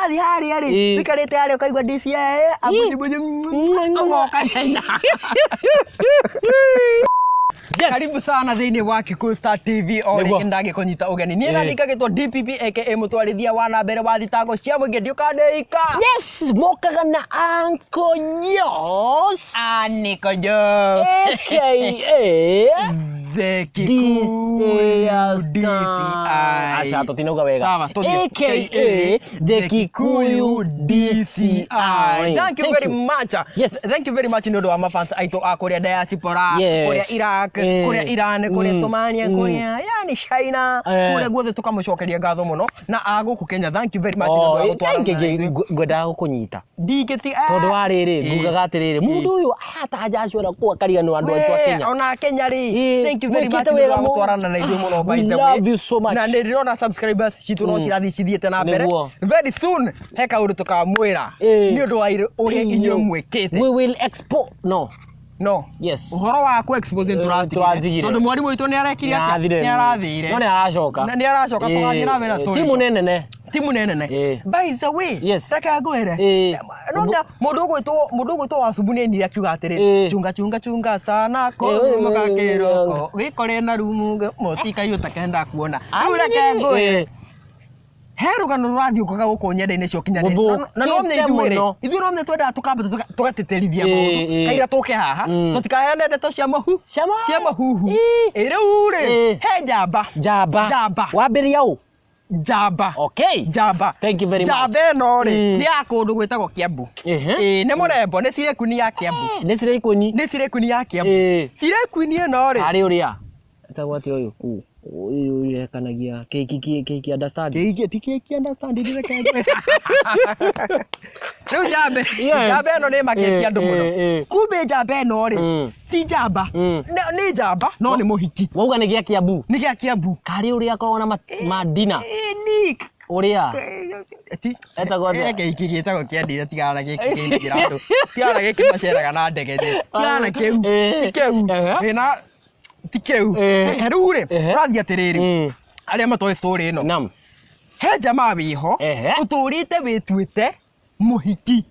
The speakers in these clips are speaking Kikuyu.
Yathiĩ harĩa rĩ, wĩikarĩte harĩa ũkaigua DCI abunjubunju ũgoka ihenya. Yes. Karibu sana thĩinĩ wa Kikuyu Star TV o Nĩguo. rĩngĩ ndagĩkũnyita ũgeni. Niĩ na ndingagĩtwo DPP aka mũtwarithia wa na mbere wa thitango cia mũingĩ ndiũkandeika. Yes, mokaga na Uncle Jos Aniko Jones. aka The Kikuyu DCI. DCI. Aca tũtinauga wega. Sawa, tũthiĩ. AKA The Kikuyu DCI. Thank you very much. Yes. Thank you very much nĩ ũndũ wa mafans aitũ a kũrĩa diaspora, Yes. kũrĩa Iraq, kũrĩa Iran, kũrĩa Somalia, kũrĩa yani China, kũrĩa guothe tũkamũcokeria ngatho mũno na a gũkũ Kenya. Thank you very much nĩ ũndũ wa Oh, gũtwarana na ithuĩ. ngwendaga gũkũnyita Ndingĩti tondũ wa rĩrĩ ngugaga atĩrĩrĩ mũndũ ũyũ atanja kũu akariganĩrwo andũ aitũ a We, Kenya. ona Kenya rĩ, thank you very Mwĩkĩte much nĩ ũndũ wega wa mũno. gũtwarana na ithuĩ mũno by We the way. love you so much. Na nĩ ndĩrona subscribers citũ no cirathiĩ cithiĩte na mbere. Nĩguo. Very soon he kaũndũ tũkamwĩra nĩ ũndũ wa ũrĩa inyuĩ mwĩkĩte. We will expo no. No. Yes. Ũhoro wa ku expose tũratigire. tũratigire. Tondũ mwarimũ witũ nĩ arekire atĩa? Nĩarathire. Nĩ arathire. No nĩ aracoka. Na nĩ aracoka tũgathiĩ na mbere na story Timu icio. nĩ nene. Timu nĩ nene. By the way, reke ngwĩre. No nya mũndũ ũgwĩtwo Wacubu nĩ ainire akiuga atĩrĩrĩ, chunga chunga chunga sana kũrumuka kĩroko wĩkore na rumu mũtikai ũtakenda kuona. Rĩu reke ngwĩre. He rũgano rũrathiũkaga gũkũ nyenda-inĩ cia ũkinyanĩria. Na no menya Gũthũkĩte ithuĩ rĩ, mũno. ithuĩ no menya twendaga tũkamba tũgatĩtĩrithia maũndũ. Kaira tũke haha, tũtikaheane ndeto cia mahu cia mahuhu. Ĩ rĩu rĩ, he njamba. Njamba. Njamba. Wambĩrĩria ũ? Njamba. Okay. Njamba. Thank you very much. Njamba ĩno rĩ, nĩ ya kũndũ gwĩtagwo Kiambu. Ĩĩ nĩ mũrembo, nĩ cirekuni ya Kiambu. Nĩ cirekuni. Nĩ cirekuni ya Kiambu. Cirekuni ĩno rĩ. Harĩ ũrĩa. Etagwo atĩa ũyũ? Ũyũ ũrehekanagia kĩhiki kĩhiki understand. Kĩhiki ti kĩhiki understand reke ngwĩre. Rĩu njamba Yes. njamba ĩno nĩ ĩmakĩtie andũ mũno. Kumbe njamba ĩno rĩ, ti njamba. Nĩ njamba no nĩ mũhiki. Wauga nĩ gĩa Kiambu. Nĩ gĩa Kiambu. Karĩ ũrĩa akoragwo na mandina. Nick. Ũrĩa. Ti Etagwo atĩa? He kĩhiki gĩtagwo kĩa ndira tigana na gĩkĩ kĩingĩra andũ. Tigana na gĩkĩ maceraga na ndege. Tigana na kĩu. Ti kĩu. Ĩna ti kĩu. Rĩu rĩ, ũrathiĩ atĩrĩrĩ, arĩa matoĩ story ĩno. Naam. He jamaa wĩho ũtũrĩte wĩtuĩte mũhiki.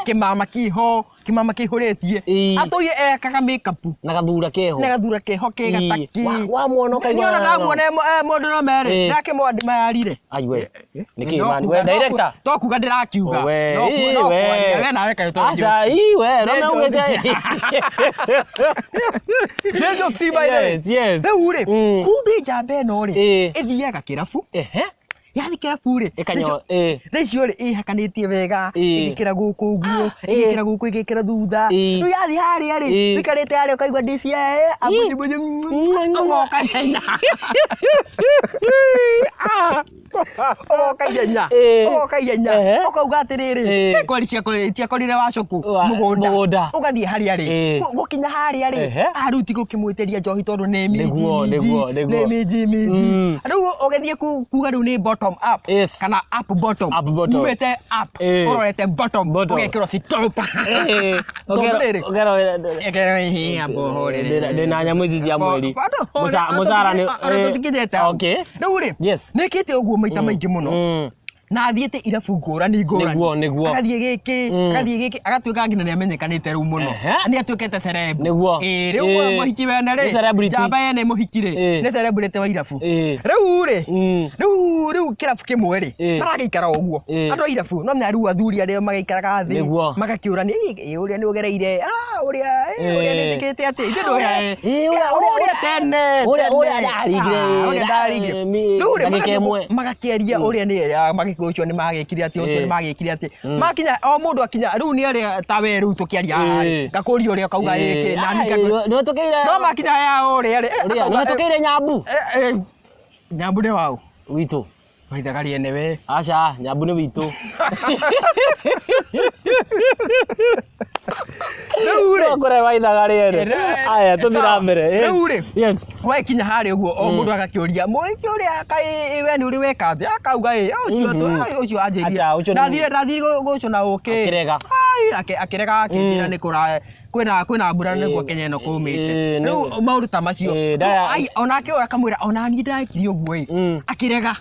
Kĩmama kĩho, kĩmama kĩihũrĩtie. Atũire ekaga makeup. Na gathura keho. Na gathura keho kĩgataki. Wa muona ũkaigua. Niĩ ona ndamuona mũndũ no merĩ, ndakĩmwadimayarire. Ai we. Nĩkĩ man? We director. To kuga ndĩrakiuga. We, No kwaria we nawe kaĩ ũtoĩ. Aca, ii we, no Nĩ naugĩte. Nĩ jokes by the way. Yes, yes. Rĩu rĩ, kumbe njamba ĩno rĩ, ĩthiaga kĩrabu. Yaani kĩrabu rĩ, Ĩkanyo, thaa icio rĩ ĩhakanĩtie wega, ĩgĩkĩra gũkũ ũguo, ĩgĩkĩra gũkũ ĩgĩkĩra thutha. Rĩu yathiĩ harĩa rĩ, wĩikarĩte harĩa ũkaigua DCI abunjubunju ũgoka ihenya. Ũgoka ihenya. Ũgoka ihenya. Ũkauga atĩrĩrĩ, kweri ciakorire wacũkũ mũgũnda. Mũgũnda. Ũgathiĩ harĩa rĩ, gũkinya harĩa rĩ, rĩu ti gũkĩmwĩtĩria njohi tondũ nĩ minji minji, nĩ minji minji. Rĩu ũgĩthiĩ kuga rĩu nĩ bottom up Yes. kana up bottom. Up bottom. Umĩte up ũrorete bottom ũgekĩrwo stop. Tondũ rĩrĩ, ĩkerwo ĩhĩ amba ũhorere. Ndĩna nyamũ ici cia mweri. Mũcara nĩ Ona tũtikinyĩte hau. Okay. Rĩu rĩ, Yes. nĩkĩte ũguo maita maingĩ mũno. Na athiĩte irabu ngũrani ngũrani. Nĩguo, nĩguo. Agathiĩ gĩkĩ, agathiĩ gĩkĩ, agatuĩka nginya nĩamenyekanĩte rĩu mũno. Nĩ atuĩkĩte celeb. Nĩguo. Ĩĩ, rĩu mũhiki wene rĩ, Nĩ celebrity. njamba yene mũhiki rĩ, nĩ celebrity wa irabu. Rĩu rĩ, rĩu rĩu kĩrabu kĩmwe rĩ, maragĩikara o ũguo. Andũ a irabu, no menya rĩu athuri arĩa magĩikaraga thĩ, Nĩguo. magakĩũrania, ĩ ũrĩa nĩ ũgereire, ũrĩa, ũrĩa nĩ njĩkĩte atĩ, ithuĩ ndũĩ, ũrĩa tene, Ũrĩa tene. ũrĩa ndarigire, Ũrĩa ndarigire. Rĩu rĩ, ndagĩka ĩmwe. magakĩaria ũrĩa nĩ magĩkũyũ ũcio nĩ magĩkire atĩ, ũcio nĩ magĩkire atĩ. Makinya, o mũndũ akinya, rĩu nĩ arĩa ta we rĩu tũkĩaria haha rĩ, ngakũria ũrĩa ũkauga ĩkĩ, na niĩ ngakũria. Nĩ ũtũkĩire No makinya ya ũrĩa rĩ, ũrĩa, akauga, nĩ ũtũkĩire Nyambu. Nyambu nĩ waũ? Witũ. Waithaga rĩene we. Aca, Nyambu nĩ witũ. Rĩu rĩ, No kũrĩa waithaga rĩene. Aya, tũthiĩ na mbere. Yes. Rĩu rĩ, Yes. wakinya harĩa ũguo o mũndũ agakĩũria mũhiki ũrĩa kaĩ we nĩ ũrĩ weka atĩa akauga ĩ ũcio ũcio anjĩrire Acha, ũcio nĩ- ndathire ndathire gũcũna ũkĩ Akĩrega. Ai, akĩrega akĩnjĩra nĩ kũra kwĩna mbura nĩguo Kenya ĩno kũmĩte. Rĩu maũndũ ta macio. Rĩu, ai, onake ũyũ akamwĩra ona niĩ ndekire ũguo ĩ. Akĩrega.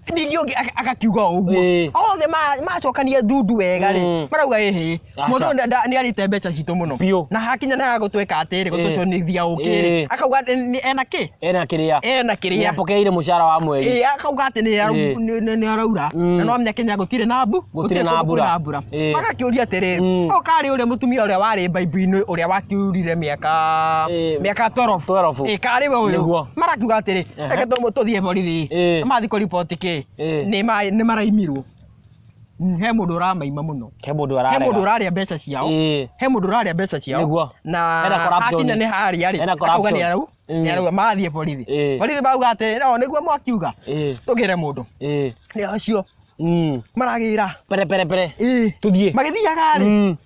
Ningĩ ũngĩ agakiuga o ũguo. Othe macokania ndundu wega rĩ, marauga ĩhĩ, Aca. mũndũ ũyũ nĩ arĩte mbeca citũ mũno. Biũ. Na hakinya nĩ hagũtwĩka atĩrĩ, gũtũconithia ũkĩ rĩ, akauga ena kĩ? Ena kĩrĩa. Ena kĩrĩa. Nĩapokeire mũcara wa mweri. Ĩĩ, akauga atĩ nĩ araura. Na no amenya Kenya gũtirĩ na mbu, Gũtirĩ na kũndũ mbura. kwĩna mbura. Magakĩũria atĩrĩrĩ, ũyũ karĩ ũrĩa mũtumia ũrĩa warĩ mbaibu-inĩ ũrĩa wakiurire mĩaka mĩaka 12. 12. Ĩĩ, karĩ we ũyũ. Marakiuga atĩrĩ, reke tũthiĩ borithi. Mathiĩ kũriboti kĩ? Nĩ maraimirwo. He mũndũ ũramaima mũno. He mũndũ He ararega. mũndũ ũrarĩa mbeca ciao. He mũndũ ũrarĩa mbeca ciao. Na Hena corruption. hakinya nĩ harĩa rĩ, Hena akauga nĩ corruption. arau, nĩ arauga mathiĩ borithi. Borithi mauga atĩrĩ, no nĩguo mwakiuga. Tũgĩre mũndũ. Nĩ acio maragĩra. Pere pere pere. Tũthiĩ. Magĩthiaga rĩ,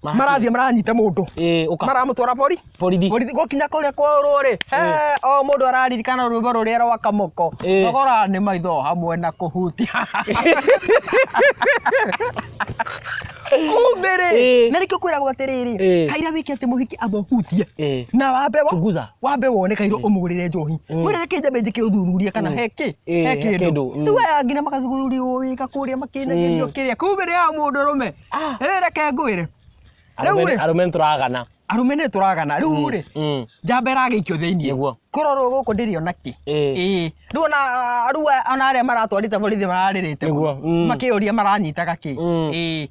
marathiĩ maranyita mũndũ. Ĩĩ, ũka. Maramũtwara bori. Borithi. Borithi gũkinya kũrĩa kwarwo rĩ, he, o mũndũ araririkana rwĩmbo rũrĩa rwa Kamoko. Thogora nĩ maitho hamwe na kũhutia. Kumbe rĩ, na nĩkĩo kwĩragwo atĩrĩrĩ, kaira wĩke atĩ mũhiki amba ũhutie. Na wambe wa Chunguza. wambe wone kaira ũmũgũrĩre njohi. Mwĩre reke njambe njĩke ũthuthuria kana he kĩ, Ĩĩ, he he kĩndũ. kĩndũ, Rĩu aya nginya magathuthurio wĩka kũrĩa makĩinagerio kĩrĩa. Kumbe nĩ ya mũndũ rũme. Reke ngwĩre. Rĩu rĩ, Arũme nĩ tũragana. Arũme nĩ tũragana. Rĩu rĩ, njamba ĩragĩikio thĩiniĩ. Kũrorwo gũkũ ndĩrĩ ona kĩ. Ĩĩ. Rĩu ona rĩu ona arĩa maratwarĩte borithi mararĩrĩte mũno. Makĩũria maranyitaga kĩ.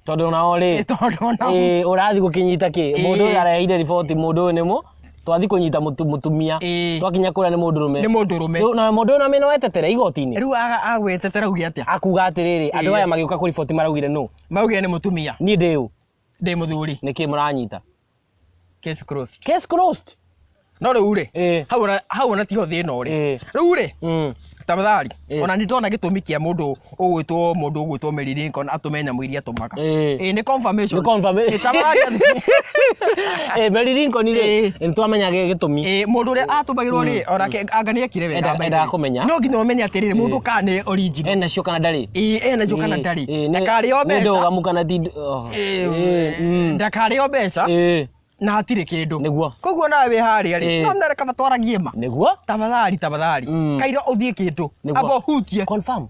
Tondũ onao rĩ, Ĩĩ, tondũ onao. Ũrathiĩ gũkĩnyita kĩ? Mũndũ ũyũ areheire riboti mũndũ ũyũ nĩ mũ twathiĩ kũnyita mũtumia. Twakinya kũrĩa nĩ mũndũrũme. Nĩ mũndũrũme. Rĩu na mũndũ ũyũ na mĩno etetere igoti-inĩ. Rĩu agwĩtetera auge atĩa? Akuga atĩrĩrĩ, andũ aya magĩũka kũriboti maraugire nũ? Maugire nĩ mũtumia. Niĩ ndĩ ũ? Ndĩ mũthuri. Nĩkĩ mũranyita? Case closed. Case closed. No rĩu rĩ, hau ona tiho thĩna ũrĩ. Rĩu rĩ, tafadhali, ona nĩ ndona gĩtũmi kĩa mũndũ ũgwĩtwo mũndũ ũgwĩtwo Mary Lincoln atũme nyamũ iria atũmaga. Ĩĩ, nĩ confirmation. Nĩ confirmation. Ĩĩ, tafadhali Mary Lincoln rĩ, nĩ twamenya gĩtũmi. Ĩĩ, mũndũ ũrĩa atũmagĩrwo rĩ, onake anga nĩ ekire wega. Endaga kũmenya. No nginya ũmenye atĩrĩrĩ, mũndũ kana nĩ original. Ena cio kana ndarĩ. Ĩĩ, ena cio kana ndarĩ. Ndakarĩo Nĩ mbeca. ndũgamu kana ti oh. Ĩĩ, ndakarĩo mbeca. Na hatirĩ kĩndũ. Koguo nawe wĩ harĩa rĩ, no nere kaba twaragie ma. Tafadhali, tafadhali. Kaira ũthiĩ kĩndũ. Amba ũhutie. Confirm.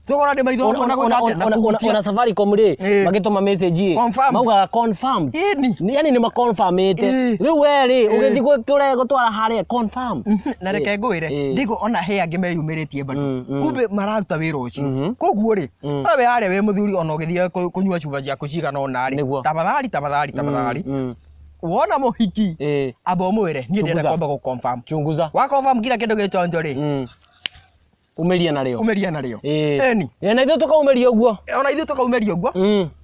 Thogora nĩ maitho ona gwĩka atĩa na kũhutia. Ona Safaricom rĩ, magĩtũma message ĩ, Confirm. maugaga confirmed. Ĩni. Yani nĩ maconfirmĩte. Rĩu we rĩ, ũgĩthiĩ kũrĩa gũtwara harĩa confirm. Na reke ngwĩre, ndigo ona he angĩ meyumĩrĩtie bado. Kumbe mararuta wĩra ũcio. Koguo rĩ, we harĩa wĩ mũthuri ona ũgĩthiĩ kũnyua cuba ciaku cigana ũna rĩ, tafadhali, tafadhali, tafadhali. Wona mũhiki, amba ũmwĩre, niĩ ndĩrenda Chunguza. kwamba gũ confirm. Chunguza. Wa confirm kila kĩndũ gĩchonjo rĩ, Umĩria narĩo. Umĩria narĩo. Ĩni. Na ithuĩ tũkaumĩria ũguo. Ona ithuĩ tũkaumĩria ũguo.